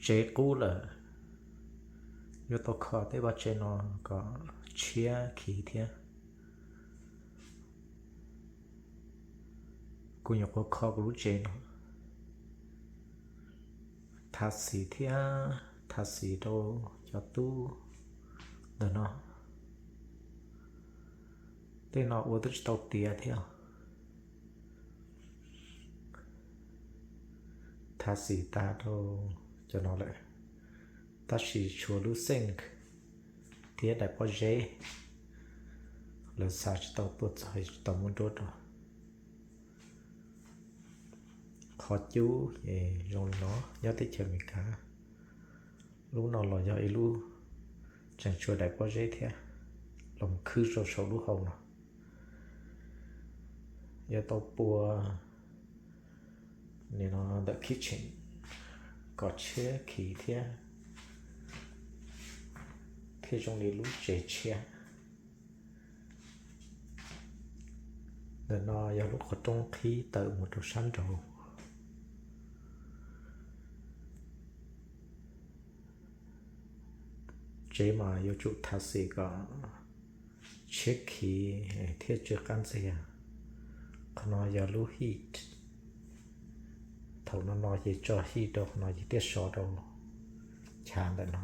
tsev qub lawm, yuav tau kho tej vaj tsev no kom tshiab khiv thiab. Kuv nyuam qhuav kho kuv lub tsev no, tha xis thiab, tha xis rau cov tub ntawm no. Tej no ua twb tsis tau tiav thiab. Tha xis tag rau cov no lawm, tab sis tshuav lub sink thiab daim pob zeb, lawv xa tsis tau tuaj txog, tsis tau muab nruab rau. Qhov cub es zoo li no, nyob teb chaws Amelikas, lub no los yog ib lub tseem tshuav daim pob zeb thiab, los khwb rau saum lub hau no. Yuav tau pua ntawm kitchen kom tshiab khiv thiab, thiaj zoo li lub tsev tshiab. Ntawm no yog lub qhov rooj qhib tawm mus rau sab nraud. Tsev mas yuav tsum tha xis kom tshiab khiv thiab tsw qab ntxiag. Qhov no yog lub heat. Thaum no no ces tso heat rau qhov no ces thiaj so rau chav ntawm no.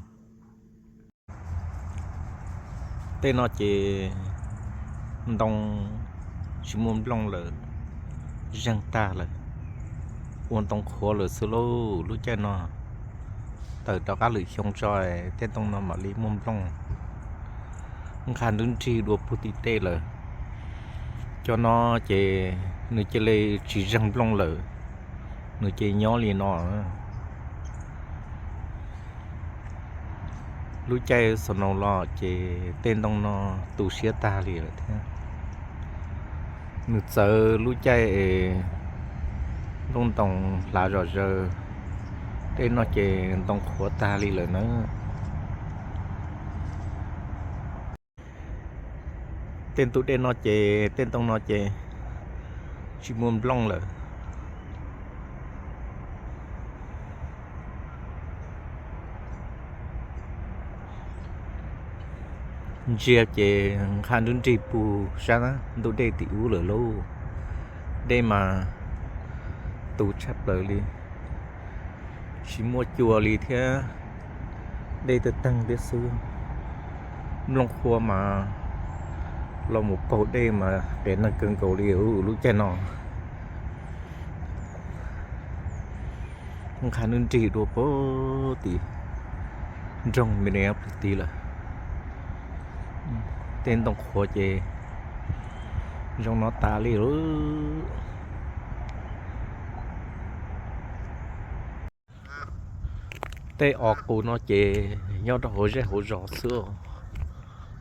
Tej no ces ntoo tsis muaj nplooj lawm, zeeg tag lawm, ua ntoo qhuav lawm xwb lauj. Lub caij no tawm rov qab lwm xyoo tso, tej ntoo no mam li muaj nplooj. Nqha nrub nrig dua puag tim tej lawm. Cov no ces nws cia li tsis zeeg nplooj lawm, nws ces nyob li no. Lub caij snow los ces tej ntoo no tu siab tag li lawm thiab. Nws txawv lub caij es nplooj ntoos hlav zom zaws, tej no ces ntoo qhuav tag li lawm na. Tej ntug dej no ces tej ntoo no ces tsis muaj nplooj lawm. Ntsia ces nqha nrub nrig puag sab ntug dej tim ub lawm lauj. Dej mas tu tshaj plaws li, tsis muaj cua li thiab, dej tawg teeg thiab xwb. Nplooj qhuav mas los mus paug dej mas qias neeg kawg nkaus li lub caij no. Nqha nrub nrig dua puag tim nroog Minneapolis tid lawm. Tej ntoo qhuav ces zoo no tas li lawm. Tej os qus no ces nyob rau hauv zej hauv zos xwb.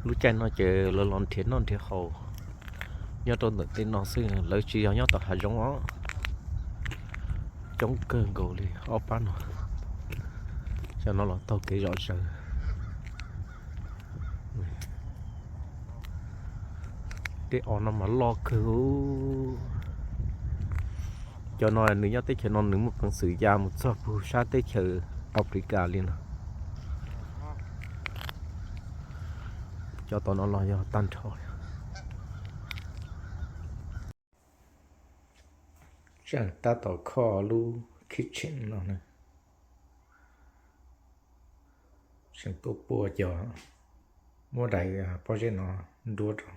Lub caij no ces lawv los nrhiav noj nrhiav haus nyob rau ntawm tej no xwb, lawv tsis yog nyob tom hav zoov os. Coob kawg nkaus li ob pab no. Cov no los taug kev zom zaws. Tej os no mas loj kawg. Cov no nws nyob teb chaws no nws muaj peev xwm ya mus txog puag sab teb chaws Africa li no. Cov tom no los yog tag nrho. Tseem tab tom kho lub kitchen no na. Tseem tuaj pua cov, muab daim pob zeb no nruab rau.